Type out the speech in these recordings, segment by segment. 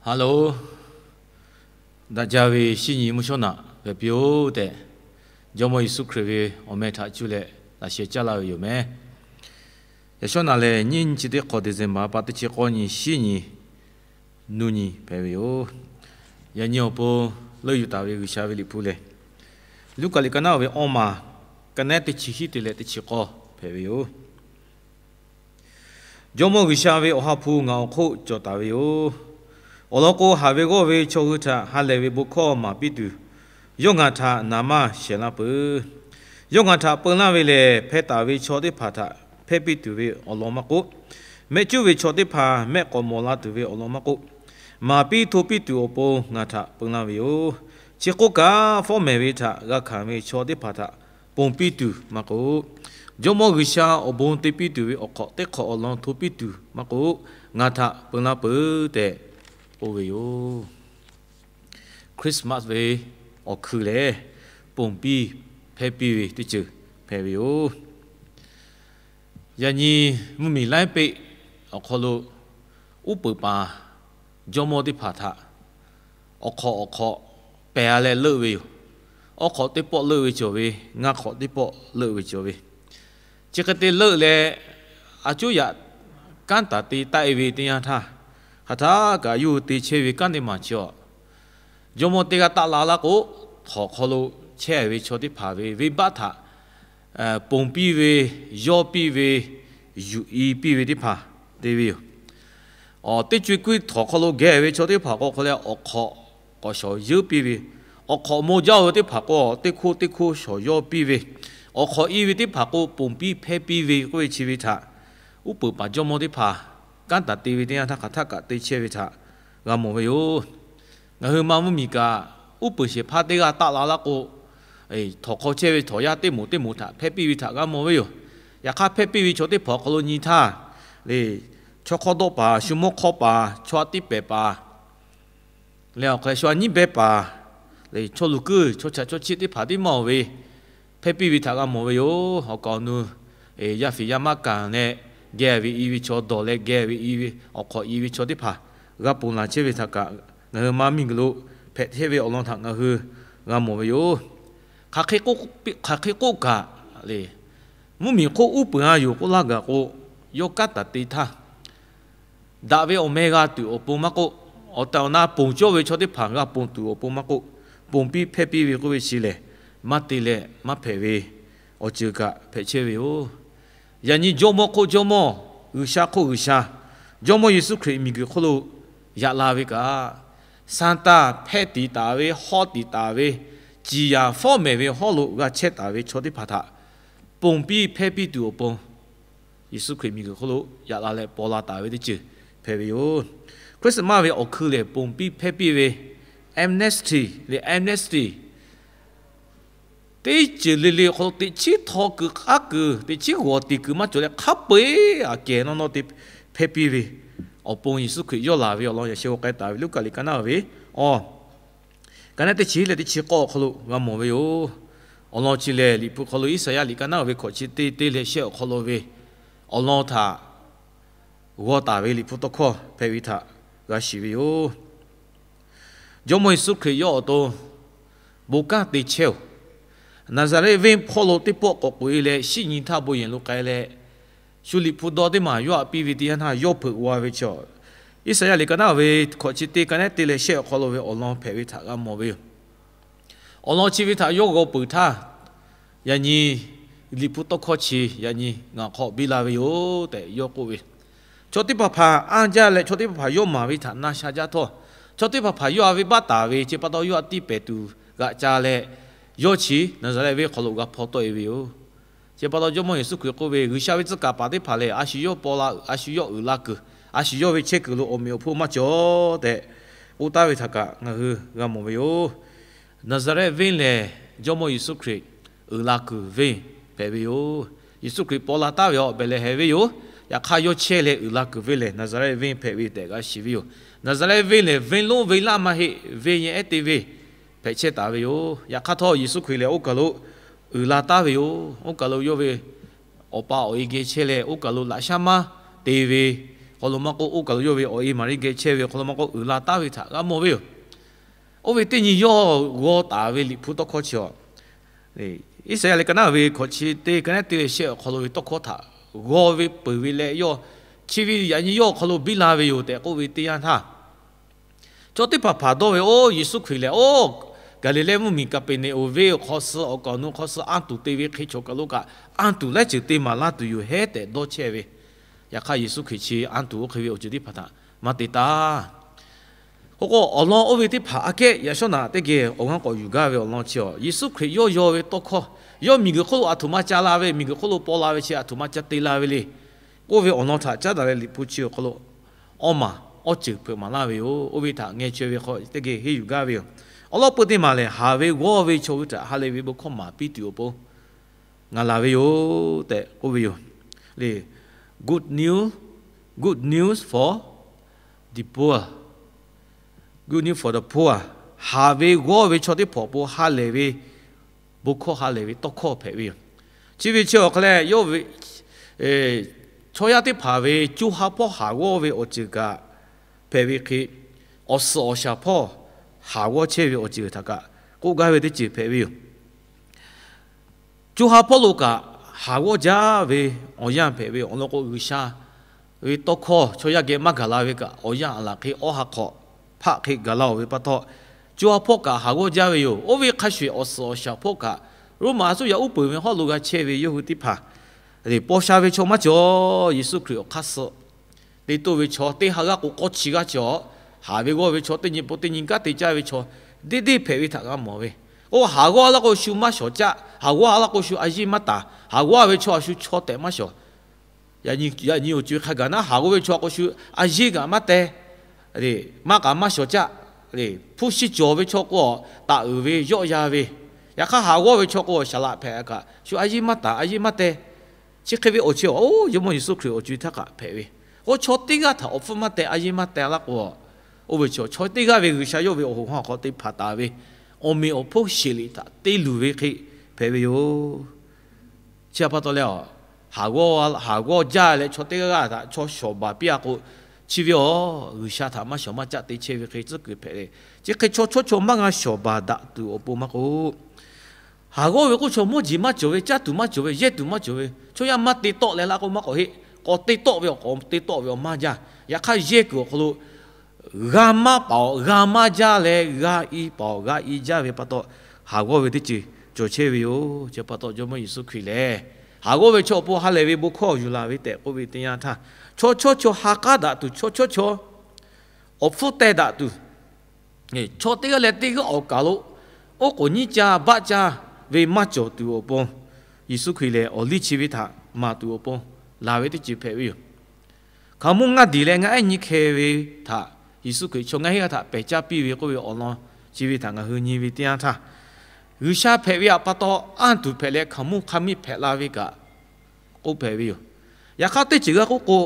Hello, daꞈ jaˇ ve shinˉ nyi mvuhˇ shawˉ naꞈ hpehꞈ piˇ-oˆ tehꞈ, Jawˇmawˇ Yeˍsuˆ Hkriꞈ ve awˬ meh htaꞈ cuˇ leh laꞈ sheh caˇ laˇ ve yoˬ meh. Yaꞈ shawˉ naꞈ lehˬ, nyiˇ nyi chi teˇ hk'awꞈ December pa teˇ chi k'awˇ nyi shinˉ nyi nuˇ nyi hpehꞈ ve yoˬ. Yaꞈ nyi awˬ pon leuˆ yuˬ taˍ ve G'uiˬsha ve liꞈ hpu lehˬ, Luˉkaꞈ liꞈ ka naˉ ve awˇ maˬ, ka nehˉ teˇ chi hiˉ te leh teˇ chi k'awˇ hpehꞈ ve yoˬ. Jawˇmawˇ G'uiˬsha ve Awˬ ha hpu ngaˬ awˬ hk'oˆ cawˬ taˍ ve yoˬ. Awˬ lawn k'o, haˍ ve g'awˇ ve chaw hui htaꞈ ha lehˬ ve bon hkawˇ maˍ piˇ tuˬ, yawˇ ngaˬ htaꞈ naˍ manˇ shehˍ laˇ peuˬ. Yawˇ ngaˬ htaꞈ peu laˇ ve lehˬ, hpeh taˍ ve chaw teˇ hpaˍ htaꞈ hpehˇ piˇ tuˬ ve awˬ lawn maˇ k'oˆ, mehˆ cuˉ ve chaw teˇ hpaˍ mehˆ k'awꞈ mawˬ la tuˬ ve awˬ lawn maˇ k'oˆ, maˍ piˇ hto piˇ tuˬ awˬ pon ngaˬ htaꞈ peu laˇ ve yoˬ. Chi k'oˆ kaꞈ, fawˉ mehˍ ve htaꞈ g'a hkanˍ ve chaw teˇ hpaˍ htaꞈ ponˬ piˇ tuˬ maˇ k'oˆ, Jawˇmawˇ G'uiˬsha awˬ bon te piˇ tuˬ ve awˬ hk'awꞈ teˇ hk'awꞈ awˬ lawn hto piˇ tuˬ maˇ k'oˆ, ngaˬ htaꞈ peu laˇ peuˬ tehꞈ k'oˆ ve yoˬ. Christmas ve awˬ hkui lehˬ, ponˬ piˇ hpehˇ piˇ ve teˇ ceuˬ hpehꞈ ve yoˬ. Yaꞈ nyi mvuhˇmiˬ laiˉ peˆ awˬ hk'aw lo uˉ peunˍ paˍ jawˇmawˇ teˇ hpaˍ htaꞈ awˬ hk'awꞈ awˬ hk'awꞈ pehˬ a leh leuˆ ve yoˬ. Awˉ hk'awꞈ teˇ pawˆ leuˆ ve cawˬ ve, ngaˇ hk'awꞈ teˇ pawˆ leuˆ ve cawˬ ve, chi hk'e te leuˆ leh, a cuˉ yaꞈ kanˉ taˍ te taˆ e ve teˇ yanˇ htaˇ, hk'aˬ htaˇ kaꞈ yawˇ hui te chehˇ ve kanˉ teˇ maˬ chi a, jawˇmawˇ teˇ g'aˇ taˆ la laˇ k'o, htawnˍ hk'aw lo chehˇ ve chaw teˇ hpaˍ ve venˇbaˆ htaꞈ ponˬ piˇ ve, yawˇ piˇ ve, yuˬ i piˇ ve teˇ hpaˍ te ve yoˬ. Teˇ co e kuiˉ htawnˍ hk'aw lo geh ve chaw teˇ hpaˍ k'o hk'aw leh awˬ hk'awꞈ k'awꞈ shawˍ yeunˇ piˇ ve, awˬ hk'awꞈ maw jaˇ ve teˇ hpaˍ k'o teˇ hkoˇ teˇ hkoˇ shawˍ yawˇ piˇ ve, awˬ hk'awꞈ i ve teˇ hpaˍ k'o ponˬ piˇ hpehˇ piˇ ve k'oˆ ve chi ve htaꞈ, uˉ peunˍ paˍ jawˇmawˇ teˇ hpaˍ kanˉ taˍ te ve teˇ yanˇ htaˇ hk'aˬ htaˇ kaꞈ te chehˇ ve htaꞈ g'a mawˬ ve yoˬ. Ngaˬ hui ma mvuhˇmiˬ kaꞈ, uˉ peunˍ shehˍ hpaˇ teˇ g'aˇ taˆ la laˇ k'o, htawnˍ hk'aw chehˇ ve htawnˍ yaˇ teˇ moˍ teˇ moˍ htaꞈ hpehˇ piˇ ve htaꞈ g'a mawˬ ve yoˬ. Yaꞈ hk'aˇ hpehˇ piˇ ve chaw teˇ hpaˍ awˬ hk'aw lo nyi htaˇ, le, chaw hk'awˇ dawˆ paˍ, shu mawˇ hk'awˇ paˍ, chaw a tiˉ pehˍ paˍ, leh awˬ hk'aw leh shu a nyiˉ beh paˍ, le, chaw luˬ kuiˬ chaw chaꞈ chaw chiˆ teˇ hpaˍ tiˉ maˇ oˬ ve, hpehˇ piˇ ve htaꞈ g'a mawˬ ve yoˬ. Awˬ kaˍ awˬ nu yaˇ fiˍ yaˇ maˇ kanˍ leh, geh ve i ve chaw dawˬ leh geh ve i ve awˬ hk'awꞈ i ve chaw teˇ hpaˍ g'a ponˬ laˬ chehˇ ve htaꞈ kaꞈ, ngaˬ hui ma miˬguiˬ lo hpehꞈ chehˇ ve awˬ lawn htaꞈ ngaˬ hui g'a mawˬ ve yoˬ. Hk'aˬ hk'e k'oˆ kaꞈ, le, mvuhˇmiˬ hk'oˆ uˉ peunˍ a yoˬ k'oˆ laˇ gaˬ k'o, yawˇ kanˉ taˍ te htaˇ, daꞈ ve awˬ meh g'a tuˬ awˬ pon maˇ k'oˆ, awˬ tehˬ awˬ na ponˬ cawˇ ve chaw teˇ hpaˍ g'a ponˬ tuˬ awˬ pon maˇ k'oˆ, ponˬ piˇ hpehˇ piˇ ve k'oˆ ve chi lehˬ, maˇ te leh maˇ hpehꞈ ve awˬ ceuˬ kaꞈ hpehꞈ chehˇ ve yoˬ. Yaꞈ nyi jawˇmawˇ hk'oˆ jawˇmawˇ, G'uiˬsha hk'oˆ G'uiˬsha, Jawˇmawˇ Yeˍsuˆ Hkriꞈ miˬguiˬ hk'oˆ lo yaꞈ la ve kaꞈ, Saˍtanˍ hpehˇ tiˍ taˍ ve, hawˇ tiˍ taˍ ve, ciˍ yaˍ fawˉ mehˍ ve hawˉ lo g'a chehˇ taˍ ve chaw teˇ hpaˍ htaꞈ ponˬ piˇ hpehˇ piˇ tuˬ awˬ pon, Yeˍsuˆ Hkriꞈ miˬguiˬ hk'oˆ lo yaꞈ la leh paw la taˍ ve teˇ ceuˬ hpehꞈ ve yoˬ. Christmas ve awˬ hkui lehˬ, ponˬ piˇ hpehˇ piˇ ve amnesty le, amnesty, teˇ ceuˬ le le awˬ hk'aw lo teꞈ chiˉ htaw kuiˬ k'aˉ kuiˬ, teꞈ chiˉ g'awˬ tiˍ kuiˬ maˇ cawˬ leh hk'a peu-eˬ aꞈ kehˬ nawˇ nawˇ te hpehˇ piˇ ve awˬ pon Yeˍsuˆ Hkriꞈ yawˇ laˬ ve awˬ lawn yaꞈ sheh g'aw k'ai taˍ ve Luˉkaꞈ liꞈ ka naˉ ve awˬ, ka naˉ teˇ chi leh teˇ chi k'awˇ awˬ hk'aw lo g'a mawˬ ve yoˬ. Awˬ lawn chi lehˬ, Liꞈ hpu hk'aw lo Iˉsaˍyaˆ liꞈ ka naˉ ve hkawꞈ chi teˇ teˇ leh shehˆ awˬ hk'aw lo ve awˬ lawn htaꞈ g'aw taˍ ve Liꞈ hpu tawˇ hkawˇ hpehꞈ ve htaꞈ g'a shiˍ ve yoˬ. Jawˇmawˇ Yeˍsuˆ Hkriꞈ yawˇ awˬ to bon kanˉ te chehˇ oˬ. Naˍzaˍrehˆ venˇ hpawˇ lo teˇ pawˆ k'awꞈ k'oꞈ e leh, shinˉ nyi htaˇ bon yehˬ lo k'ai leh, shu Liꞈ hpu dawˇ teˇ maˬ yawˇ htaꞈ piˇ ve teˇ yanˇ htaˇ yawˇ hpeuꞈ g'a ve chaw, Iˉsaˍyaˆ liꞈ ka naˉ ve hkawꞈ chi teˇ ka naˉ teˇ leh shehˆ awˬ hk'aw lo ve awˬ lawn hpehꞈ ve htaꞈ g'a mawˬ ve yoˬ. Awˬ lawn chi ve htaꞈ yawˇ g'aw peuˬ htaˇ, yaꞈ nyi Liꞈ hpu tawˇ hkawˇ chi yaꞈ nyi ngaˬ hk'aw biˇ la ve yoˬ tehꞈ yawˇ k'oˆ ve, chaw teˇ hpaˍ hpaˍ anˇ jaˇ leh chaw teˇ hpaˍ hpaˍ yawˇ maˍ ve htaꞈ na sha jaˇ htawˇ, chaw teˇ hpaˍ hpaˍ yawˇ a ve baˆ taˍ ve chi pa taw yawˇ a tiˇ pehˍ tuˬ g'aꞈ ca leh, yawˇ chi Naˍzaˍrehˆ venˇ hk'aw lo g'a hpaw tawˆ e ve yoˬ. Chi pa taw Jawˇmawˇ Yeˍsuˆ Hkriꞈ k'oˆ ve, G'uiˬsha ve tcuh kaˍ paˍ teˇ hpaˍ lehˬ, a shu yawˇ paw la, a shu yawˇ uiˍ la kuiˬ, a shu yawˇ ve chehˇ kuiˬ lo awˬ meꞈ awˬ hponˇ maˇ cawˬ tehꞈ k'oˆ taˍ ve htaꞈ kaꞈ ngaˬ hui g'a mawˬ ve yoˬ. Naˍzaˍrehˆ venˇ lehˬ, Jawˇmawˇ Yeˍsuˆ Hkriꞈ uiˍ la kuiˬ venˇ hpehꞈ ve yoˬ. Yeˍsuˆ Hkriꞈ paw la taˍ ve awˬ Behˍlehˍhehnˍ venˇ yoˬ. Yaꞈ hk'aˇ yawˇ chehˇ leh uiˍ la kuiˬ venˇ lehˬ, Naˍzaˍrehˆ venˇ hpehꞈ ve tehꞈ g'a shiˍ ve yoˬ. Naˍzaˍrehˆ venˇ lehˬ, venˇ lonˉ venˇ laˇ maˇ heˆ, venˇ yehˬ ehˉ te ve hpehꞈ chehˇ taˍ ve yoˬ. Yaꞈ hk'aˇ htawˇ, Yeˍsuˆ Hkriꞈ lehˬ oˇ kaˬ lo uiˍ la taˍ ve yoˬ. Oˇ kaˬ lo yawˇ ve Awˬ pa awˬ e geh chehˇ leh, oˇ kaˬ lo laꞈ shaˉ maˉ te ve, awˬ hk'aw lo maˇ k'oˆ, oˇ kaˬ lo yawˇ ve awˬ e Maˍriˆ geh chehˇ ve awˬ hk'aw lo maˇ k'oˆ, uiˍ la taˍ ve htaꞈ g'a mawˬ ve yoˬ. Oˇ ve teˇ nyi yawˇ g'aw taˍ ve Liꞈ hpu tawˇ hkawˇ chi a, Iˉsaˍyaˆ leh ka naˉ ve hkawꞈ chi teˇ ka naˉ te leh shehˆ awˬ hk'aw lo ve tawˇ hkawˇ htaꞈ g'aw ve peuˬ ve leh, yawˇ chi ve yaꞈ nyi yawˇ awˬ hk'aw lo biˇ la ve yoˬ tehꞈ k'oˆ ve teˇ yanˇ htaˇ, chaw teˇ hpaˍ hpaˍ dawˇ ve, Oˇ, Yeˍsuˆ Hkriꞈ lehˬ, oˇ, Gaˍliˍlehˇ mvuhˇmiˬ Kaˍpeˍneˍonˍ venˇ awˬ hk'aw suh awˬ kaˍ awˬ nu hk'aw suh anˇ tuˬ te ve hk'e chaw kaˬ lo kaꞈ anˇ tuˬ laiˉ ceuˬ te maˍ laˇ tuˬ yoˬ hehˉ tehꞈ dawˇ chehˇ ve. Yaꞈ hk'aˇ Yeˍsuˆ Hkriꞈ chi anˇ tuˬ oˇ hk'e ve awˬ ceuˬ teˇ hpaˍ htaꞈ maˇ te taˍ. K'o k'o, awˬ lawn oˇ ve teˇ hpaˍ aꞈ kehˉ yaꞈ shawˉ naꞈ teˇ geh awˬ g'aˇ k'awꞈ yuˬ gaˇ ve awˬ lawn chi a, Yeˍsuˆ Hkriꞈ yawˇ yaw ve tawˇ hkawˇ, yawˇ miˬguiˬ hk'oˆ lo aˬ htoꞈ ma ca la ve, miˬguiˬ hk'oˆ lo paw la ve chi aˬ htoꞈ ma ca te la ve le, k'oˆ ve awˬ lawn htaꞈ caˉ daꞈ leh Liꞈ hpu chi awˬ hk'aw lo awˇ maˬ awˇ ceuˬ hpeuꞈ maˍ laˇ ve yoˬ. Oˇ ve htaꞈ ngeh chaweh ve hk'aw teˇ geh henˇ yuˬ gaˇ ve yoˬ. Awˬ lawn peu teˇ maˬ lehˬ, haˍ ve g'awˇ ve chaw hui htaꞈ ha lehˬ ve bon hkawˇ maˍ piˇ tuˬ awˬ pon ngaˬ laˬ ve yoˬ tehꞈ k'oˆ ve yoˬ. Le, good news, good news for the poor, good news for the poor. Haˍ ve g'awˇ ve chaw teˇ hpaˍ awˬ pon ha lehˬ ve bon hkawˇ, ha lehˬ ve tawˇ hkawˇ hpehꞈ ve yoˬ. Chi ve chi awˬ hk'a lehˬ, yawˇ ve chaw yaˇ teˇ hpaˍ ve co ha hpawˇ haˍ g'awˇ ve awˬ ceuˬ kaꞈ hpehꞈ ve hk'e, awˬ suhˍ awˬ shaˍ hpawˇ haˍ g'awˇ chehˇ ve awˬ ceuˬ htaꞈ kaꞈ k'oˆ gaˇ ve teˇ ceuˬ hpehꞈ ve yoˬ. Co ha hpawˇ lo kaꞈ haˍ g'awˇ jaˇ ve awˬ yanˇ hpehꞈ ve awˬ lawn k'o, G'uiˬsha ve tawˇ hkawˇ chaw yaˇ geh maˇ gaˬ la ve kaꞈ, awˬ yanˇ aˬ laˬ hk'e awˇ ha hk'awꞈ hpaˆ hk'e gaˬ la-oˬ ve pa taw, co ha hpawˇ kaꞈ haˍ g'awˇ jaˇ ve yoˬ. Oˇ ve hk'a shuˍ awˬ suhˍ awˬ shaˍ hpawˇ kaꞈ, Roˉmaꞈ a suˉ yaˇ uˉ peunˍ ve hawˉ lo g'a chehˇ ve yawˇ hui teˇ hpaˍ, paw sha ve chaw maˇ cawˬ. Yeˍsuˆ Hkriꞈ awˬ hk'aˇ suh te toˆ ve chaw teˇ ha g'aˇ k'o k'awˇ chi g'aˇ cawˬ. Haˍ ve g'awˇ ve chaw teˇ nyi pon teˇ nyi gaˇ te caˇ ve chaw deˇ deˇ hpehꞈ ve htaꞈ g'a mawˬ ve. Oˇ, haˍ g'awˇ laˇ k'o shu maˇ shawˍ caˆ. Haˍ g'awˇ laˇ k'o shu a yeˇ maˇ taˍ. Haˍ g'awˇ ve chaw a shu chaw tehꞈ maˇ shawˍ. Yaꞈ nyi awˬ co e hk'a gaˬ naˉ, haˍ g'awˇ ve chaw k'o shu a yeˇ kaꞈ maˇ te, maˇ k'aꞈ maˇ shawˍ caˆ. Hpu shi cawˬ ve chaw k'o, taˍ uiˍ ve, yawˆ yan ve. Yaꞈ hk'aˇ haˍ g'awˇ ve chaw k'o, shaˍ laꞈ hpehꞈ kaꞈ shu a yeˇ maˇ taˍ, a yeˇ maˇ te. Chi hk'e ve awˬ chi a, oˇ, Jawˇmawˇ Yeˍsuˆ Hkriꞈ awˬ co e htaˇ kaꞈ hpehꞈ ve. K'o, chaw teˇ g'aˇ htaꞈ awˬ hpfuhˇ maˇ teh, a yeˇ maˇ teh laˇ k'o, oˇ ve chaw, chaw teˇ g'aˇ ve G'uiˬsha yawˇ ve awˬ hoꞈ ha awˬ hk'aw te hpanˍ taˍ ve awˬ meꞈ awˬ hponˇ sheˍ liꞈ htaꞈ te luˬ ve hk'e hpehꞈ ve yoˬ. Chi pa taw leh, haˍ g'awˇ jaˇ leh chaw teˇ g'aˇ g'aˇ htaꞈ chaw shawˍ baˬ piˇ a k'o, chi ve a, G'uiˬsha htaꞈ maˇ shawˍ maˇ caˆ te chehˇ ve hk'e tcuhˉ kuiˬ hpehꞈ le. Chi hk'e chaw chawˇ chaw maˇ g'a shawˍ baˬ daꞈ tuˬ awˬ pon maˇ k'oˆ, haˍ g'awˇ ve k'oˆ chaw mawˇ jeˬ maˇ cawˬ ve, caˇ tuˬ maˇ cawˬ ve, yehˇ tuˬ maˇ cawˬ ve, chaw yaˇ maˇ te tawˆ leh laˇ k'o maˇ k'awꞈ heˆ. K'awꞈ te tawˆ ve awˬ k'awꞈ te tawˆ ve awˬ maˇ jaˇ. Yaꞈ hk'aˇ yehˇ kuiˬ awˬ hk'aw lo g'a maˇ paˍ awˬ g'a maˇ jaˇ leh g'a i paˍ awˬ g'a i jaˇ ve pa taw, haˍ g'awˇ ve teˇ ceuˬ cawˬ chehˇ ve yoˬ. Chi pa taw Jawˇmawˇ Yeˍsuˆ Hkriꞈ lehˬ, haˍ g'awˇ ve chaw awˬ pon ha lehˬ ve bon hkawˇ yuˬ laˬ ve tehꞈ k'oˆ ve teˇ yanˇ htaˇ, chaw chawˇ chaw ha k'aˉ daꞈ tuˬ, chaw chawˇ chaw awˬ hpfuhˇ teh daꞈ tuˬ, chaw teˇ g'aˇ leh teˇ g'aˇ awˬ kaˍ lo oˉ k'oˍ nyiˇ caˇ baˆ caˇ ve maˇ cawˬ tuˬ awˬ pon, Yeˍsuˆ Hkriꞈ lehˬ awˬ liˇ chi ve htaꞈ maˍ tuˬ awˬ pon laˬ ve teˇ ceuˬ hpehꞈ ve yoˬ. Hkaoˍmonˇ ngaˇ diˬ leh ngaˇ ehˉ nyiˇ hkeh ve htaꞈ Yeˍsuˆ Hkriꞈ chaw ngaˇ hinˉ g'aˇ htaꞈ pehˬ caˇ piˇ ve k'oˆ ve awˬ lawn chi ve htaꞈ ngaˬ hui nyi ve teˇ yanˇ htaˇ, G'uiˬsha hpehꞈ ve pa taw anˇ tuˬ hpehꞈ leh hkaoˍmonˇ hk'a miˇ hpehꞈ la ve kaꞈ k'oˆ hpehꞈ ve yoˬ. Yaꞈ hk'aˇ teˇ ceuˬ g'a k'oˆ k'o,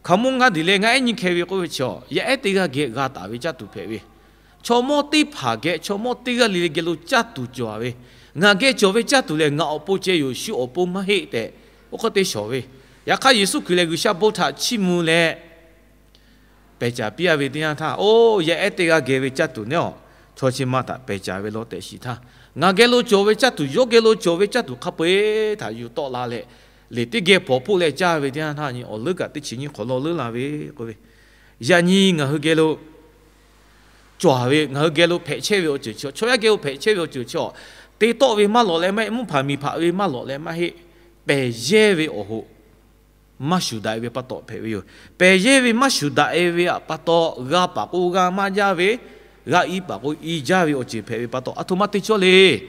hkaoˍmonˇ ngaˇ diˬ leh ngaˇ ehˉ nyiˇ hkeh ve k'oˆ ve chi a, yaˇ ehˉ teˇ g'aˇ geh g'a taˍ ve caˇ tuˬ hpehꞈ ve, chaw mawˇ teˇ hpaˍ geh, chaw mawˇ teˇ g'aˇ le le geh lo caˇ tuˬ cawˬ ve. Ngaˬ geh cawˬ ve caˇ tuˬ lehˬ, ngaˬ awˬ pon ceh yoˬ, shu awˬ pon maˇ heˆ tehꞈ, oˇ hk'e te shawˍ ve. Yaꞈ hk'aˇ Yeˍsuˆ Hkriꞈ lehˬ G'uiˬsha bon htaꞈ chiˇ mvuh leh pehˬ caˍ piˇ a ve teˇ yanˇ htaˇ, oˇ, yaˇ ehˉ teˇ g'aˇ geh ve caˇ tuˬ neˉ a, chaw chi ma htaꞈ pehˬ caˍ ve law tehꞈ shiˍ htaˇ, ngaˬ geh lo cawˬ ve caˇ tuˬ, yawˇ geh lo cawˬ ve caˇ tuˬ hk'a peu-eˬ htaꞈ yuˬ tawˆ la leh, liꞈ teˇ geh hpawnˬ hpoˆ leh caˇ ve teˇ yanˇ htaˇ, awˬ leuˉ kaꞈ teˇ chi nyiˇ hk'awꞈ lawˇ leuˉ la ve k'oˆ ve, yaꞈ nyi ngaˬ hui geh lo cawˬ ve, ngaˬ hui geh lo hpehꞈ chehˇ ve awˬ ceuˬ chi, chaw yaˇ geh lo hpehꞈ chehˇ ve awˬ ceuˬ chi a, te tawˆ ve maˇ lawꞈ leh maˇ heˆ, mvuhˇ hpaˍ miˬ hpaꞈ ve maˇ lawꞈ leh maˇ heˆ, pehˬ yehˇ ve awˬ hoꞈ maˇ shuˍ daꞈ e ve pa taw hpehꞈ ve yoˬ. Pehˬ yehˇ ve maˇ shuˍ daꞈ e ve pa taw, g'a paˍ k'o g'a maˇ jaˇ ve, g'a i paˍ k'o i jaˇ ve awˬ ceuˬ hpehꞈ ve pa taw, aˬ htoꞈ ma te cawˇ le.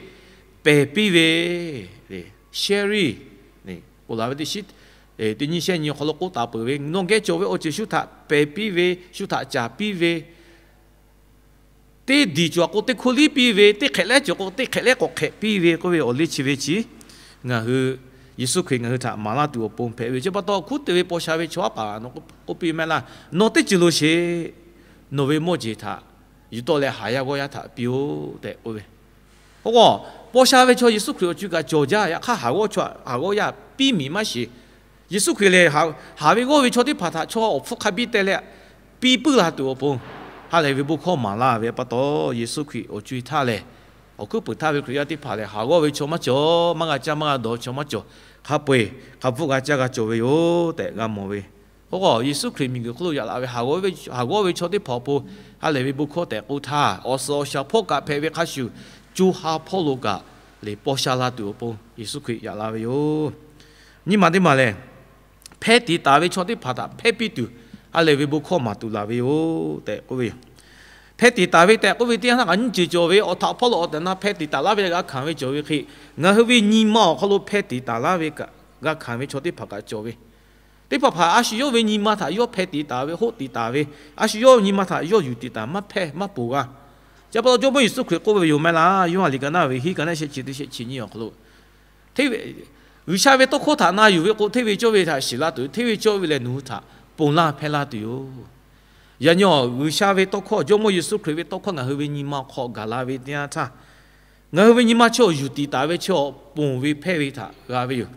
Pehˬ piˇ ve, sharing, k'oˆ la ve teˇ shiˉ teˇ nyi shehˆ nyi awˬ hk'aw lo k'oˆ taˍ peuˬ ve, nawˬ geh cawˬ ve awˬ ceuˬ shu htaꞈ pehˬ piˇ ve, shu htaꞈ caˍ piˇ ve, teˇ diˬ cawˬ k'o teˇ hkuˇ liˇ piˇ ve, teˇ hk'ehꞈ lehˉ cawˬ k'o teˇ hk'ehꞈ lehˉ k'awꞈ hk'ehꞈ piˇ ve k'oˆ ve awˬ liˇ chi ve chi, ngaˬ hui, Yeˍsuˆ Hkriꞈ ngaˬ hui htaꞈ maˍ laˇ tuˬ awˬ pon hpehꞈ ve yoˬ. Chi pa taw hkuˉ te ve paw sha ve chaw aˉ paˍ nawˬ k'oˆ piˇ mehˆ laˇ, nawˬ teˇ ceuˬ lo sheˍ, nawˬ ve mawˇ jeˬ htaꞈ yuˬ tawˆ leh haˍ yaˇ g'awˇ yaˇ htaꞈ piˇ-oˆ tehꞈ k'oˆ ve. K'o, paw sha ve chaw Yeˍsuˆ Hkriꞈ awˬ co kaꞈ cawˬ jaˇ. Yaꞈ hk'aˇ haˍ g'awˇ chaw, haˍ g'awˇ yaˇ piˇ miˬ maˇ shiˍ. Yeˍsuˆ Hkriꞈ lehˬ, haˍ ve g'awˇ ve chaw teˇ hpaˍ htaꞈ chaw awˬ hpfuhˇ hk'a biˇ teh leh piˇ puiˉ la tuˬ awˬ pon, ha lehˬ ve bon hkawˇ maˍ laˇ ve pa taw, Yeˍsuˆ Hkriꞈ awˬ co e htaˇ lehˬ, awˬ hkuiˉ puiˍ htaˇ ve Hkriꞈ yaˇ teˇ hpaˍ lehˬ, haˍ g'awˇ ve chaw maˇ cawˬ, maˇ g'a caˇ maˇ g'a dawˬ chaw maˇ cawˬ, hk'a peu-eˬ hk'a bvuhˆ g'a caˇ g'a cawˬ ve yoˬ tehꞈ g'a mawˬ ve. Oˇ k'o, Yeˍsuˆ Hkriꞈ miˬguiˬ hk'oˆ lo yaꞈ la ve haˍ g'awˇ ve chaw teˇ hpaˍ awˬ pon ha lehˬ ve bon hkawˇ tehꞈ k'oˆ htaˇ, awˬ suhˍ awˬ shaˍ hpawˇ kaꞈ hpehꞈ ve hk'a shuˍ, co ha hpawˇ lo kaꞈ lehˬ paw sha la tuˬ awˬ pon Yeˍsuˆ Hkriꞈ yaꞈ la ve yoˬ. Nyi ma teˇ maˬ lehˬ, hpeh tiˍ taˍ ve chaw teˇ hpaˍ htaꞈ hpehˇ piˇ tuˬ, ha lehˬ ve bon hkawˇ maˍ tuˬ laˬ ve yoˬ tehꞈ k'oˆ ve yoˬ. Hpeh tiˍ taˍ ve tehꞈ k'oˆ ve teˇ yanˇ htaˇ kaꞈ nyiˇ ceuˬ cawˬ ve, awˬ htaꞈ hpawˇ lo awˬ tehˬ awˬ na hpeh tiˍ taˍ laˇ ve leh g'a hkanˍ ve cawˬ ve hk'e, ngaˬ hui ve nyi ma awˬ hk'aw lo hpeh tiˍ taˍ laˇ ve kaꞈ g'a hkanˍ ve chaw teˇ hpaˍ kaꞈ cawˬ ve. Teˇ hpaˍ hpaˍ a shu yawˇ ve nyi ma htaꞈ yawˇ hpeh tiˍ taˍ ve, hoˆ tiˍ taˍ ve, a shu yawˇ nyi ma htaꞈ yawˇ yuˬ tiˍ taˍ maˇ hpehˇ maˇ ponˬ g'a. Chi pa taw Jawˇmawˇ Yeˍsuˆ Hkriꞈ k'oˆ ve yoˬ maˇ heˆ laˇ. Yoˇhanˬ liꞈ ka naˇ ve hiˉ ka naˇ shehˆ chi teˇ shehˆ chi nyi awˬ hk'aw lo, hteˇ ve G'uiˬsha ve tawˇ hkawˇ htaꞈ na yuˬ ve k'o, hteˇ ve cawˇ ve htaꞈ shiˍ laˇ tuˬ, hteˇ ve cawˇ ve lehˬ nawˬ hui htaꞈ ponˬ laˇ hpehˇ laˇ tuˬ yoˬ. Yaꞈ nyi awˬ G'uiˬsha ve tawˇ hkawˇ, Jawˇmawˇ Yeˍsuˆ Hkriꞈ ve tawˇ hkawˇ ngaˬ hui ve nyi ma awˬ hk'aw gaˬ la ve teˇ yanˇ htaˇ, ngaˬ hui ve nyi ma chi awˬ yuˬ tiˍ taˍ ve chi awˬ ponˬ ve hpehˇ ve htaꞈ g'a ve yoˬ.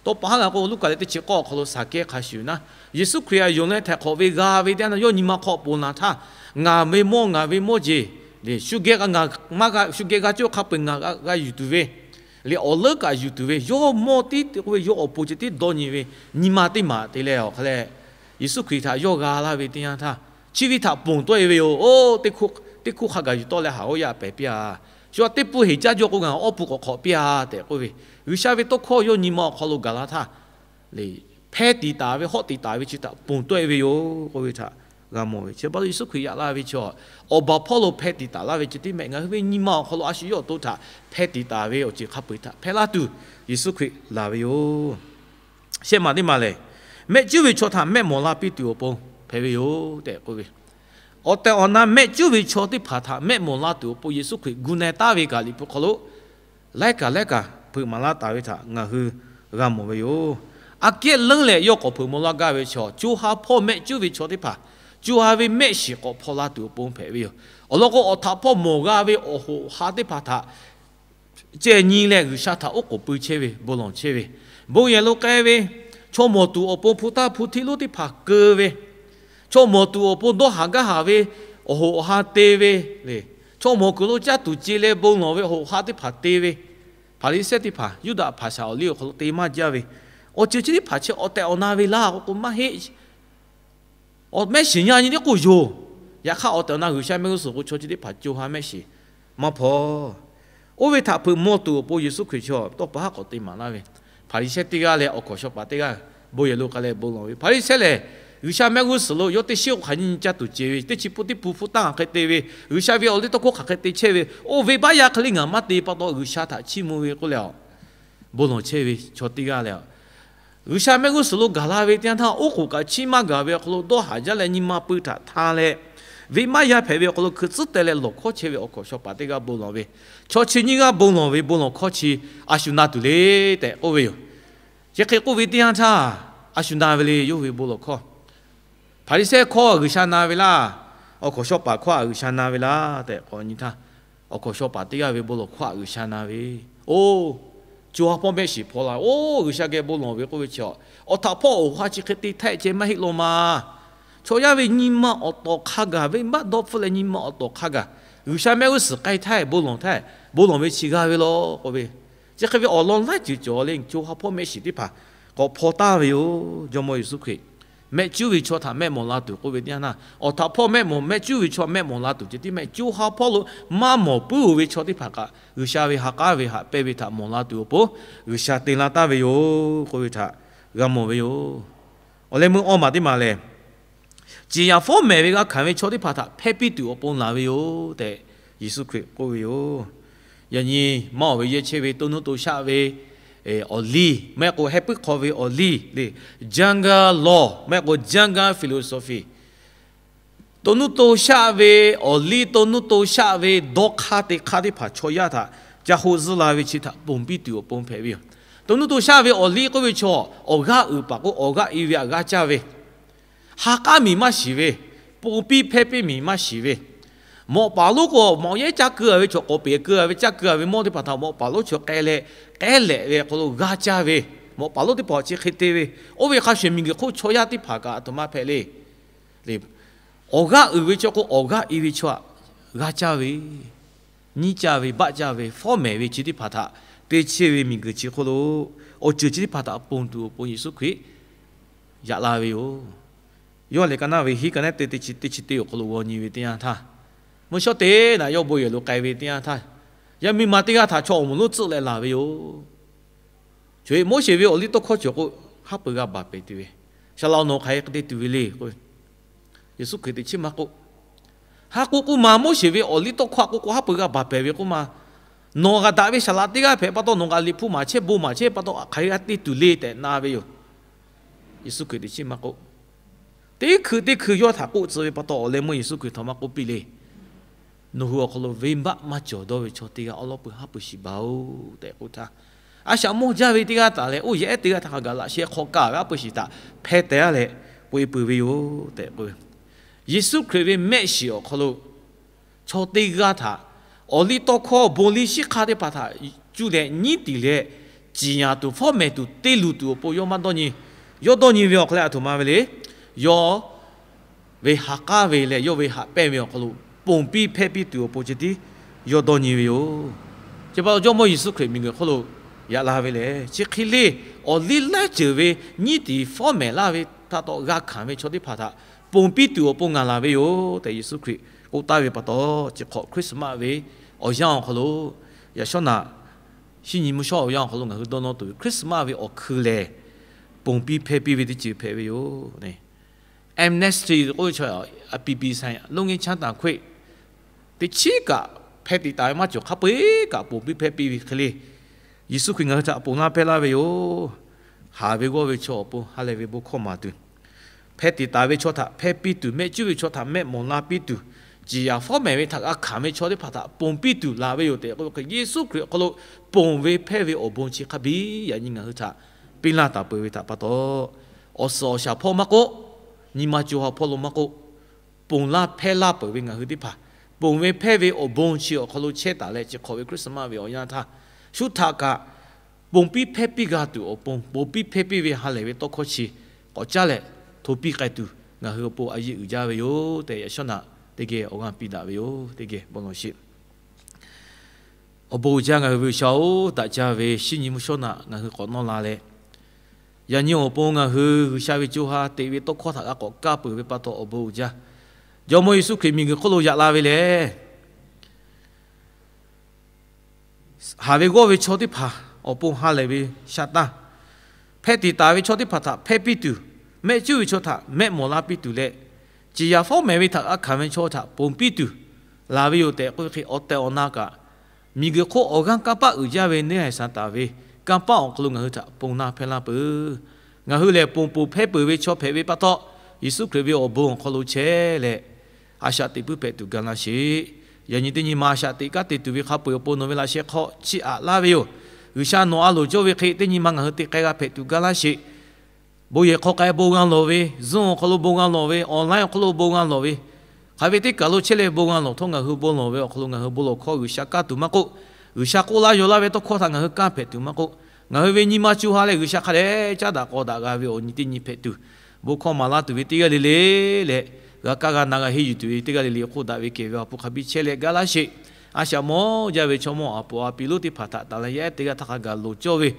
Tawˇ pa haˉ g'a k'o, Luˉkaꞈ leh teˇ chi k'awˇ awˬ hk'aw lo Saˍkehˇ hk'a shuˍ naˉ, Yeˍsuˆ Hkriꞈ aꞈ yonˍ leh htehꞈ hk'awꞈ ve g'a ve teˇ yanˇ htaˇ, yawˇ nyi ma hk'aw ponˬ laˬ htaˇ, ngaˬ ve mawˇ ngaˬ ve mawˇ jeˬ, shu geh g'a cawˇ hk'a peu-eˬ ngaˬ g'a yuˬ tuˬ ve, leh awˬ leuˉ kaꞈ yuˬ tuˬ ve, yawˇ mawˇ tiˉ te k'oˆ ve yawˇ awˬ pon ceh tiˉ dawˇ nyi ve nyi ma teˇ maˬ te leh awˬ hk'a leh, Yeˍsuˆ Hkriꞈ htaꞈ yawˇ g'a laˇ ve teˇ yanˇ htaˇ, chi ve htaꞈ ponˬ tawˆ e ve yoˬ. Oˇ, teˇ hkoˇ hk'a gaˬ yuˬ tawˆ leh haˍ g'awˇ yaˇ pehˍ piˇ-a. Shu teˇ pun heˍ caˇ jaw k'o, ngaˬ awˬ pun k'awꞈ hk'awꞈ piˇ-a tehꞈ k'oˆ ve, G'uiˬsha ve tawˇ hkawˇ yawˇ nyi ma awˬ hk'aw lo gaˬ la htaˇ, hpeh tiˍ taˍ ve hawˆ tiˍ taˍ ve chi htaꞈ ponˬ tawˆ e ve yoˬ k'oˆ ve htaꞈ g'a mawˬ ve. Chi pa taw Yeˍsuˆ Hkriꞈ yaꞈ la ve chaw, awˬ baˬ hpawˇ lo hpeh tiˍ taˍ laˇ ve chi teˇ mehˆ ngaˬ hui ve nyi ma awˬ hk'aw lo a shu yawˇ awˬ to htaꞈ hpeh tiˍ taˍ ve awˬ ceuˬ hk'a peu-eˬ htaꞈ hpehˇ laˇ tuˬ Yeˍsuˆ Hkriꞈ laˬ ve yoˬ. Shehˆ maˬ teˇ maˬ lehˬ, mehˆ cuˉ ve chaw htaꞈ mehˆ mawˬ la piˇ tuˬ awˬ pon hpehꞈ ve yoˬ tehꞈ k'oˆ ve, awˬ tehˬ awˬ na mehˆ cuˉ ve chaw teˇ hpaˍ htaꞈ mehˆ mawˬ la tuˬ awˬ pon Yeˍsuˆ Hkriꞈ gu na taˉ ve kaꞈ Liꞈ hpu hk'aw lo laiˉ kaˬ laiˉ kaˬ hpeuꞈ maˍ laˇ taˍ ve htaꞈ ngaˬ hui g'a mawˬ ve yoˬ. Aꞈ kehˉ leuˉ leh yawˇ k'awꞈ hpeuꞈ maw laˇ gaˇ ve chaw, co ha hpawˇ mehˆ cuˉ ve chaw teˇ hpaˍ, co ha ve mehˆ shiˍ k'awꞈ hpaw la tuˬ awˬ pon hpehꞈ ve yoˬ. Awˬ lawn k'o, awˬ htaꞈ hpawˇ mawˬ g'a ve awˬ hoꞈ awˬ ha teˇ hpaˍ htaꞈ ceh nyi leh G'uiˬsha htaꞈ oˉ k'oˍ pui chehˇ ve, bon lawˬ chehˇ ve, bon yehˬ lo k'ai ve, chaw mawˬ tuˬ awˬ pon hpu taˇ hpu htiˇ lonˉ teˇ hpaˍ keu ve, chaw mawˬ tuˬ awˬ pon dawˇ haˍ gaˇ haˍ ve awˬ hoꞈ awˬ ha te ve le, chaw mawˬ kuiˬ lo caˇ tuˬ ce leh bon lawˬ ve awˬ hoꞈ awˬ ha teˇ hpaˍ te ve, Hpaˍriˍsehˇ teˇ hpaˍ Yuˇdaꞈ hpaˍ shaˍ awˬ liˇ awˬ hk'aw lo te maˇ jaˇ ve, awˬ ceuˬ chi teˇ hpaˍ chi awˬ tehˬ awˬ na ve laˇ k'o k'o maˇ heˆ. Awˬ mehˆ shiˍ nyi nyi teˇ k'oˆ yoˬ. Yaꞈ hk'aˇ, awˬ tehˬ awˬ na G'uiˬsha mehˆ g'uˇ suhˍ k'o chaw chi teˇ hpaˍ co ha mehˆ shiˍ maˇ hpawˇ. Oˇ ve htaꞈ hpeuꞈ maw tuˬ awˬ pon Yeˍsuˆ Hkriꞈ chaw tawˇ pa haˉ k'awꞈ te maˍ laˇ ve, Hpaˍriˍsehˇ teˇ g'aˇ leh awˬ hkawnˍ shaw paˍ teˇ g'aˇ bon yehˬ lo k'ai leh bon lawˬ ve. Hpaˍriˍsehˇ lehˬ, G'uiˬsha mehˆ g'uˇ suhˍ lo yawˇ teˇ shiˉ oˇ hk'aˬ nyi nyi caˇ tuˬ ce ve, teˇ chi pun teˇ pun hpu tanˇ hk'aˬ hk'e te ve, G'uiˬsha ve awˬ liˇ tawˇ hkawˇ hk'aˬ hk'e te chehˇ ve, oˇ venˇbaˆ yaˇ hk'e le ngaˬ maˇ te pa taw G'uiˬsha htaꞈ chiˇ mvuh ve k'oˆ leh, bon lawˬ chehˇ ve chaw teˇ g'aˇ leh, G'uiˬsha mehˆ g'uˇ suhˍ lo gaˬ la ve teˇ yanˇ htaˇ, oˉ k'oˍ kaꞈ chiˇ maˇ gaˬ ve awˬ hk'aw lo dawˇ haˍ jaˇ leh nyi ma pui htaꞈ hta leh, venˇbaˆ yaˇ hpehꞈ ve awˬ hk'aw lo hkui tcuhˉ teh leh lawˬ hkawˇ chehˇ ve awˬ hkawnˍ shaw paˍ teˇ g'aˇ bon lawˬ ve, chaw chi nyiˇ g'aˇ bon lawˬ ve bon lawˬ hkawˇ chi a shu na tuˬ le tehꞈ k'oˆ ve yoˬ. Chi hk'e k'oˆ ve teˇ yanˇ htaˇ, a shu na ve le yawˇ ve bon lawˬ hkawˇ. Hpaˍriˍsehˇ hkawˇ G'uiˬsha na ve laˇ, awˬ hkawnˍ shaw paˍ hkawˇ a G'uiˬsha na ve laˇ tehꞈ k'awꞈ nyi htaˇ, awˬ hkawnˍ shaw paˍ teˇ g'aˇ ve bon lawˬ hkawˇ a G'uiˬsha na ve, oˇ, co ha hpawˇ mehˆ shiˍ hpaw la, oˇ, G'uiˬsha geh bon lawˬ ve k'oˆ ve chi, awˬ htaꞈ hpawˇ awˬ ha chi hk'e te htaˇ ceh maˇ heˆ law ma. Chaw yaˇ ve nyi ma awˬ tawˍ hk'a gaˬ, venˇbaˆ dawˇ hpfuhˆ leh nyi ma awˬ tawˍ hk'a gaˬ, G'uiˬsha mehˆ g'uˇ suhˍ k'ai htaˇ bon lawˬ htaˇ, bon lawˬ ve chi g'a ve law k'oˆ ve, chi hk'e ve awˬ lawn laiˉ ceuˬ cawˬ le, co ha hpawˇ mehˆ shiˍ teˇ hpaˍ k'awꞈ hpaw taˍ ve yoˬ. Jawˇmawˇ Yeˍsuˆ Hkriꞈ mehˆ cuˉ ve chaw htaꞈ mehˆ mawˬ la tuˬ k'oˆ ve teˇ yanˇ htaˇ, awˬ htaꞈ hpawˇ mehˆ mawˬ, mehˆ cuˉ ve chaw mehˆ mawˬ la tuˬ ceh tiˉ mehˆ, co ha hpawˇ lo maˇ mawˬ puiˉ-oˬ ve chaw teˇ hpaˍ kaꞈ G'uiˬsha ve ha k'aˉ ve haꞈ pehnˇ ve htaꞈ mawˬ la tuˬ awˬ pon G'uiˬsha te la taˍ ve yoˬ k'oˆ ve htaꞈ g'a mawˬ ve yoˬ. Awˬ leh meuˇ awˇ maˬ teˇ maˬ lehˬ, ciˍ yanˍ fawˉ mehˍ ve g'a hkanˍ ve chaw teˇ hpaˍ htaꞈ hpehˇ piˇ tuˬ awˬ pon laˬ ve yoˬ tehꞈ Yeˍsuˆ Hkriꞈ k'oˆ ve yoˬ. Yaꞈ nyi maˇ awˬ ve yehˇ chehˇ ve to nuˇ to shaˆ ve awˬ liˇ, maˇ heˆ k'o hehˉ puiˉ hk'aw ve awˬ liˇ le, jungle law maˇ heˆ k'o jungle philosophy, to nuˇ to shaˆ ve awˬ liˇ, to nuˇ to shaˆ ve dawˇ hk'aˇ te hk'aˇ teˇ hpaˍ chaw yaˇ htaꞈ ca hoˆ zuhˆ la ve chi htaꞈ ponˬ piˇ tuˬ awˬ pon hpehꞈ ve yoˬ. To nuˇ to shaˆ ve awˬ liˇ k'oˆ ve chaw, awˬ g'aˇ uiˍ paˍ k'o awˬ g'aˇ e ve htaꞈ g'aˇ caˇ ve, ha k'aˉ miˬ maˇ shiˍ ve, ponˬ piˇ hpehˇ piˇ miˬ maˇ shiˍ ve, mawꞈ paˍ lonˉ k'o mawꞈ yehˉ caˇ keu-a ve chaw, k'awꞈ peˍ keu-a ve, caˇ keu-a ve mawˇ teˇ hpaˍ htaꞈ mawꞈ paˍ lonˉ chaw k'ai leh k'ehˉ lehꞈ ve hk'aw lo g'aˇ caˇ ve, mawꞈ paˍ lonˉ teˇ hpaˍ chi hk'e te ve, oˇ ve hk'a shuˍ miˬguiˬ hk'oˆ chaw yaˇ teˇ hpaˍ kaꞈ a htoꞈ ma hpehꞈ le. Awˬ g'aˇ uiˍ ve chaw k'o, awˬ g'aˇ i ve chaw aꞈ g'a caˇ ve, nyiˉ caˇ ve, baˆ caˇ ve, fawˉ mehˍ ve chi teˇ hpaˍ htaꞈ te chehˇ ve miˬguiˬ chi hk'oˆ lo awˬ ceuˬ chi teˇ hpaˍ htaꞈ ponˬ tuˬ awˬ pon Yeˍsuˆ Hkriꞈ yaꞈ la ve yoˬ. Yoˇhanˬ lehˬ ka naˇ ve hiˉ ka naˉ te teˇ chi teˇ chi teˇ awˬ hk'aw lo g'aw nyi ve teˇ yanˇ htaˇ, mvuhˇ shawˉ teˇ naꞈ yawˇ bon yehˬ lo k'ai ve teˇ yanˇ htaˇ, yaˇ miˇ ma teˇ g'aˇ htaꞈ chaw awˬ moˍ lonˉ tcuhˆ leh laˬ ve yoˬ. Chi Moˉseˍ ve awˬliˇtawˇhkawˇ cawˬ k'o, haˉ pui g'a baˬ pehˍ tuˬ ve, saˍ laꞈ awˬ nawˬ hk'aˬ hk'e te tuˬ ve le k'o, Yeˍsuˆ Hkriꞈ teꞈ chiˉ maˇ k'oˆ. Haˉ k'oˆ k'oˆ ma, Moˉseˍ ve awˬliˇtawˇhkawˇ a k'oˆ k'o, haˉ pui g'a baˬ pehˍ ve k'oˆ ma, nawˬ g'a daꞈ ve saˍ laꞈ teˇ g'aˇ hpehꞈ pa taw, nawˬ g'a liꞈ hpu maˍ chehˇ, bon maˍ chehˇ pa taw, hk'aˬ hk'e g'a te tuˬ le tehꞈ na ve yoˬ. Yeˍsuˆ Hkriꞈ teꞈ chiˉ maˇ k'oˆ. Teˇ hkui teˇ hkui yawˇ htaꞈ k'oˆ tcuh ve pa taw, awˬ leh meuˇ Yeˍsuˆ Hkriꞈ htawꞈ ma k'oˆ piˇ le. Nawˬ hui awˬ hk'aw lo venˇbaˆ maˇ cawˬ dawˇ ve chaw teˇ g'aˇ awˉ lawˉ pui haˉ pui shiˍ baˬ-oˬ tehꞈ k'oˆ htaˇ, a shaꞈ mawˇ jaˇ ve teˇ g'aˇ taˍ leh, oˇ yehˬ ehˉ teˇ g'aˇ htaꞈ hk'a gaˬ laꞈ sheh hk'aw kaˇ ve haˉ pui shiˍ htaꞈ hpeh teh-a leh, peu e pui ve yoˬ tehꞈ k'oˆ ve. Yeˍsuˆ Hkriꞈ ve mehˆ shiˍ awˬ hk'aw lo chaw teˇ g'aˇ htaꞈ awˬliˇtawˇhkawˇ bon liˇ shiˉ hk'aˇ teˇ hpaˍ htaꞈ cuˇ leh nyiˉ tiˍ leh, ciˍ yanˍ tuˬ, fawˉ mehˍ tuˬ, te luˬ tuˬ awˬ pon yawˇ maˇ dawˇ nyi. Yawˇ dawˇ nyi ve awˬ hk'aw leh a htoꞈ ma ve le. Yawˇ ve ha k'aˉ ve leh yawˇ ve haꞈ pehnˇ ve awˬ hk'aw lo ponˬ piˇ hpehˇ piˇ tuˬ awˬ pon ceh tiˉ yawˇ dawˇ nyi ve yoˬ. Chi pa taw Jawˇmawˇ Yeˍsuˆ Hkriꞈ miˬguiˬ hk'oˆ lo yaꞈ la ve lehˬ, chi hk'e le awˬ liˇ laiˉ ceuˬ ve nyiˉ tiˍ fawˉ mehˍ laˇ ve htaꞈ taw g'a hkanˍ ve chaw teˇ hpaˍ htaꞈ ponˬ piˇ tuˬ awˬ pon ngaˬ laˬ ve yoˬ tehꞈ Yeˍsuˆ Hkriꞈ k'oˆ taˍ ve pa taw, chi hk'awꞈ Christmas ve awˬ yanˇ awˬ hk'aw lo, yaꞈ shawˉ naꞈ shinˉ nyi mvuhˇ shawˉ awˬ yanˇ awˬ hk'aw lo ngaˬ hui dawˇ nawˇ tuˬ ve Christmas ve awˬ hkui lehˬ, ponˬ piˇ hpehˇ piˇ ve teˇ ceuˬ hpehꞈ ve yoˬ. Amnesty k'oˆ ve chaw, a pi pi sai lonˉ ngeˇ chaˉ taˍ hkoˆ teꞈ chiˉ kaꞈ hpeh tiꞈ taˍ ve maˇ cawˬ hk'a peu-eˬ kaꞈ ponˬ piˇ hpehˇ piˇ ve hk'e le, Yeˍsuˆ Hkriꞈ ngaˬ hui htaꞈ ponˬ laˇ hpehˇ laˇ ve yoˬ. Haˍ ve g'awˇ ve chaw awˬ pon ha lehˬ ve bon hkawˇ maˍ tuˬ, hpeh tiꞈ taˍ ve chaw htaꞈ hpehˇ piˇ tuˬ, mehˆ cuˉ ve chaw htaꞈ mehˆ mawˬ la piˇ tuˬ, ciˍ yanˍ fawˉ mehˍ ve htaꞈ g'a hkanˍ ve chaw teˇ hpaˍ htaꞈ ponˬ piˇ tuˬ laˬ ve yoˬ tehꞈ k'oˆ ve hk'e, Yeˍsuˆ Hkriꞈ awˬ hk'aw lo ponˬ ve hpehˇ ve awˬ bon chi hk'a biˇ yaꞈ nyi ngaˬ hui htaꞈ piˇ laˇ taˍ peuˬ ve htaꞈ pa taw, awˬ suhˍ awˬ shaˍ hpawˇ maˇ k'oˆ, nyi ma co ha hpawˇ lo maˇ k'oˆ, ponˬ laˇ hpehˇ laˇ peuˬ ve ngaˬ hui teˇ hpaˍ, ponˬ ve hpehˇ ve awˬ bon chi awˬ hk'aw lo chehˇ taˍ leh chi hk'awꞈ ve Christmas ve awˬ yanˇ htaˇ, shu htaꞈ kaꞈ ponˬ piˇ hpehˇ piˇ g'a tuˬ awˬ pon, ponˬ piˇ hpehˇ piˇ ve ha lehˬ ve tawˇ hkawˇ chi k'awꞈ caˉ leh hto piˇ k'ai tuˬ, ngaˬ hui awˬ pon a yeˇ uiˍ jaˇ ve yoˬ tehꞈ, yaꞈ shawˉ naꞈ teˇ geh awˬ g'aˇ piˇ daꞈ ve yoˬ. Teˇ geh bon lawˬ sheˍ. Awˬ bon uiˍ jaˇ ngaˬ hui ve G'uiˬsha-oˬ, daꞈ jaˇ ve shinˉ nyi mvuhˇ shawˉ naꞈ ngaˬ hui k'awꞈ nawˇ la leh, yaꞈ nyi awˬ pon ngaˬ hui G'uiˬsha ve co ha teꞈ ve tawˇ hkawˇ htaꞈ g'a k'awꞈ kaˇ peuˬ ve pa taw awˬ bon uiˍ jaˇ. Jawˇmawˇ Yeˍsuˆ Hkriꞈ miˬguiˬ hk'oˆ lo yaꞈ la ve lehˬ, haˍ ve g'awˇ ve chaw teˇ hpaˍ awˬ pon ha lehˬ ve sha taˇ, hpeh tiꞈ taˍ ve chaw teˇ hpaˍ htaꞈ hpehˇ piˇ tuˬ, mehˆ cuˉ ve chaw htaꞈ mehˆ mawˬ la piˇ tuˬ leh, ciˍ yanˍ fawˉ mehˍ ve htaꞈ g'a hkanˍ ve chaw htaꞈ ponˬ piˇ tuˬ laˬ ve yoˬ tehꞈ k'oˆ ve hk'e, awˬ tehˬ awˬ na kaꞈ miˬguiˬ hk'oˆ awˬ g'aˇ kanˇ paˆ uiˍ jaˇ ve neˇ haiˬ Saˍtanˍ ve kanˇ paˆ awˬ hk'aw lo ngaˬ hui htaꞈ ponˬ na hpehˇ laˇ peuˬ. Ngaˬ hui lehˬ ponˬ ponˬ hpehˇ peuˬ ve chaw hpehꞈ ve pa taw, Yeˍsuˆ Hkriꞈ ve awˬ bon awˬ hk'aw lo chehˇ leh, a shaꞈ teꞈ puiˉ hpehꞈ tuˬ ga laˇ sheˍ. Yaꞈ nyi teˇ nyi ma a shaꞈ teꞈ kanˉ te tuˬ ve hk'a peu-eˬ awˬ pon nawˬ ve laꞈ sheh hk'aw chiˇ aꞈ laˇ ve yoˬ. G'uiˬsha nawˬ a loˍ cawˇ ve hk'e teˇ nyi ma ngaˬ hui te k'ai g'a hpehꞈ tuˬ ga laˇ sheˍ. Bon yehˬ hk'aw k'ai bon g'a lawˬ ve, Zoom awˬ hk'aw lo bon g'a lawˬ ve, online awˬ hk'aw lo bon g'a lawˬ ve, hk'aˬ ve teˇ kaˬ lo chehˇ leh bon g'a lawˬ htawˇ, ngaˬ hui bon lawˬ ve awˬ hk'aw lo ngaˬ hui bon lawˬ hkawˇ G'uiˬsha kaˇ tuˬ maˇ k'oˆ, G'uiˬsha k'oˆ laˇ yaw laˇ ve tawˇ hkawˇ htaꞈ ngaˬ hui kaˇ hpehꞈ tuˬ maˇ k'oˆ, ngaˬ hui ve nyi ma co ha leh G'uiˬsha hk'a dehꞈ caˉ daꞈ k'aw daꞈ g'a ve awˬ nyi teˇ nyi hpehꞈ tuˬ, bon hkawˇ maˍ laˇ tuˬ ve teˇ g'aˇ le le leh, g'a kaˇ g'a na g'a henˇ yuˬ tuˬ ve teˇ g'aˇ le le hk'oˆ daꞈ ve kehˬ ve awˬ pon hk'a biˇ chehˇ leh ga laˇ sheˍ. A shaꞈ mawˇ jaˇ ve chaw mawˇ aˬ poꞈ a piˍ lonˉ teˇ hpaˍ htaꞈ taˍ leh yaˇ ehˉ teˇ g'aˇ htaˇ hk'a gaˬ loˍ cawˇ ve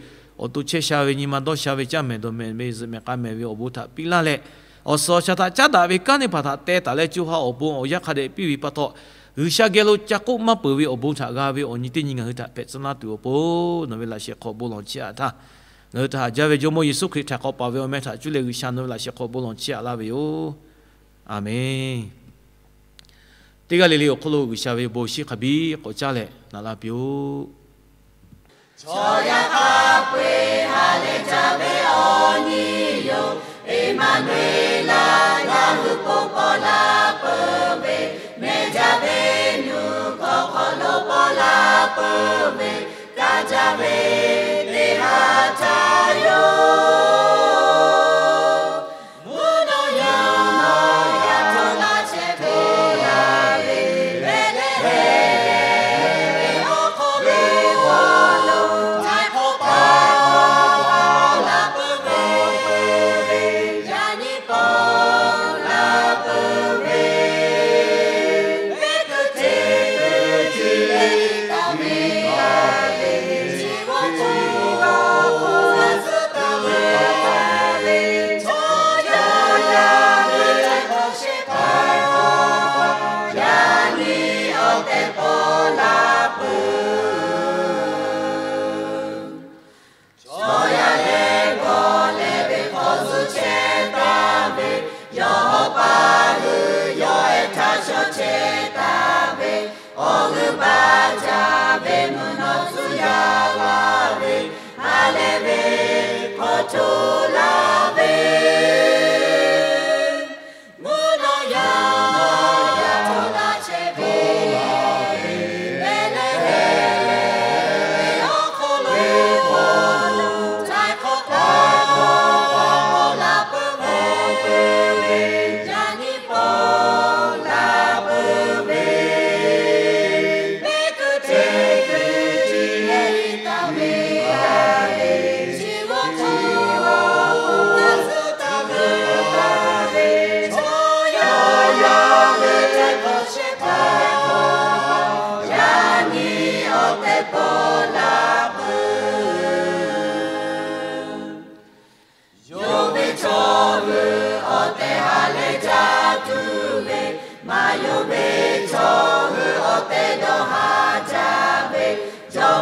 awˬ to chehˇ sha ve nyi ma dawˇ sha ve caˇ mehˍ dawˬ mehˍ ve zuhꞈ mehˍ k'a mehˍ ve awˬ bon htaꞈ piˇ laˇ leh, awˬ suhˍ awˬ shaˍ htaꞈ caˉ daꞈ ve kanˉ teˇ hpaˍ htaꞈ teh taˍ leh co ha awˬ pon awˬ yanˇ hk'a dehꞈ piˇ ve pa taw, G'uiˬsha geh lo ca k'oˆ maˇ peuˬ ve awˬ bon htaꞈ g'a ve awˬ nyi teˇ nyi ngaˬ hui htaꞈ hpehꞈ tcuh laˇ tuˬ awˬ pon nawˬ ve laꞈ sheh hk'aw bon lawˬ chiˇ aꞈ htaˇ, ngaˬ hui htaꞈ haꞈ jaˇ ve Jawˇmawˇ Yeˍsuˆ Hkriꞈ htaꞈ k'awꞈ paˍ ve awˬ meh htaꞈ cuˇ leh G'uiˬsha nawˬ ve laꞈ sheh hk'aw bon lawˬ chiˇ aꞈ laˇ ve yoˬ. Aˍmenˍ. Teˇ g'aˇ le le awˬ hk'oˆ lo G'uiˬsha ve bon shinˉ hk'a biˇ k'awꞈ caˇ leh naꞈ laˇ piˇ-oˆ. Chaw yaˇ hk'a peu-eˬ ha lehˬ jaˇ ve awˬ nyi yoˬ. Eˍmaˍnuˍeˍlaˆ, ngaˬ hui bon paw la peuˬ ve, mehˬ jaˇ ve nuˬ hk'aw hk'aw lo paw la peuˬ ve, kaˇ jaˇ ve teˇ ha htaˇ yoˬ.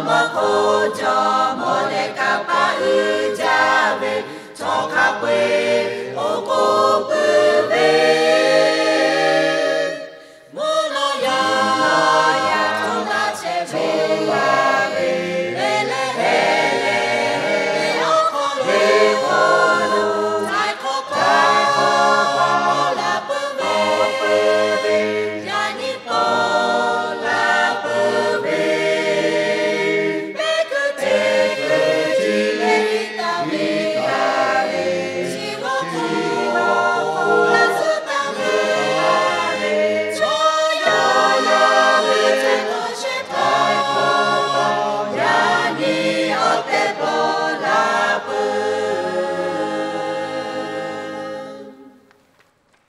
mawˇ hk'oˆ cawˬ mawˬ leh kanˇ paˆ uiˍ jaˇ ve, chaw hk'a peu-eˬ